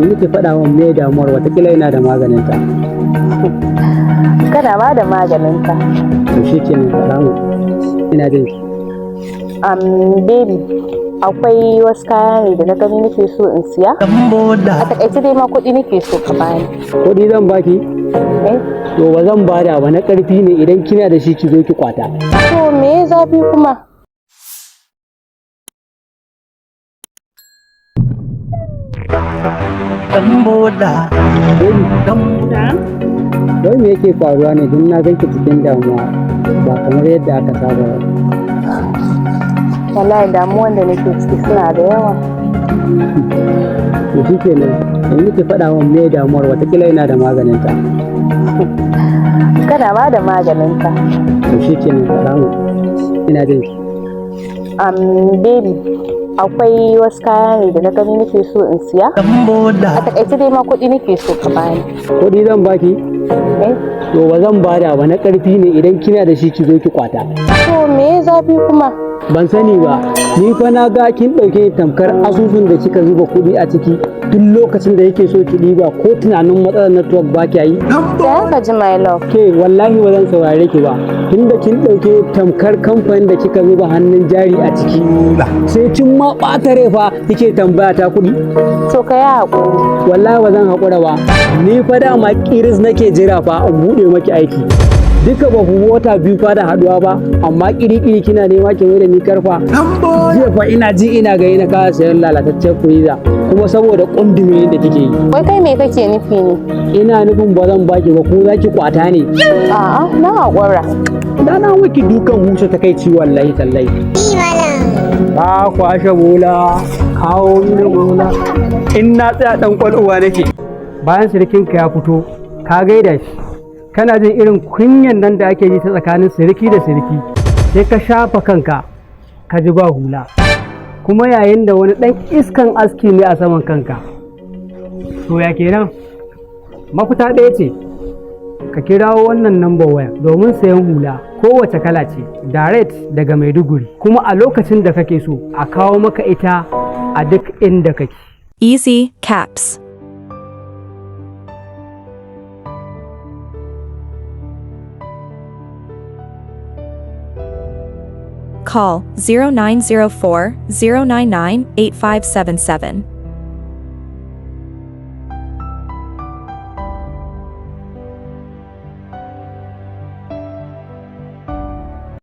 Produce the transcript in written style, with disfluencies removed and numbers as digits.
Yanzu ki faɗa min me damuwar, watakila ina da maganinta. Kana ma da maganinta. To shi kenan, faɗa min. Ina jin ki. Baby, akwai wasu kaya ne da na gani nake so in siya. A takaice dai ma kuɗi nake so ka bani. Kuɗi zan baki? Eh? To ba zan bada ba, na ƙarfi ne, idan kina da shi ki zo ki kwata. To me ya zafi kuma? Baby, wai me yake faruwa ne don na ganki cikin damuwa ba kamar yadda aka saba ba? Wallahi damuwan da nake ciki suna da yawa. To shi kenan, yanzu ki faɗa min me damuwar, watakila ina da maganinta. Kana ma da maganinta. To shi kenan, faɗa min. Ina jin ki. Baby, akwai wasu kaya ne da na gani nake so in siya. A takaice dai ma kuɗi nake so ka bani. Kuɗi zan baki? Eh? To ba zan bada ba, na ƙarfi ne, idan kina da shi ki zo ki kwata. To me ya zafi kuma? Ban sani ba, ni fa na ga kin ɗauke ni tamkar asusun da kika zuba kuɗi a ciki, duk lokacin da yake so ki ɗiba, ko tunanin matsalar network ba kya yi. Da ka ji, my love. Ke, wallahi ba zan saurare ki ba, tunda kin ɗauke tamkar kamfanin da kika zuba hannun jari a ciki. Sai kin ma ɓata rai fa kike tambaya ta kuɗi. To ka yi haƙuri. Wallahi ba zan haƙura ba, ni fa dama ƙiris nake jira fa in buɗe maki aiki. Duka ba ku wata 2 fa da haɗuwa ba, amma ƙiri-ƙiri kina nema ki mai da ni karfa. Jiya fa ina ji ina gani na kasa sayan lalataccen freezer kuma saboda ƙundume da kike yi. Wai kai me kake nufi ne? Ina nufin ba zan baki ba, ko za ki kwata ne? A'a, na haƙura. Da na miki dukan huce ta kai ci, wallahi tallahi. Ka kwashe bola, kawo mini bola. In na tsaya dan kwal'uwa nake. Bayan sirikinka ya fito, ka gaida shi. Kana jin irin kunyan nan da ake yi ta tsakanin siriki da siriki, sai ka shafa kanka, ka ji ba hula. Kuma yayin da wani ɗan iskan aski ne a saman kanka. To ya kenan? Mafita ɗaya ce, ka kirawo wannan nambar waya domin sayan hula kowace kala ce direct daga Maiduguri, kuma a lokacin da kake so a kawo maka ita a duk inda kake. Easy Caps. Call 0904 099 8577.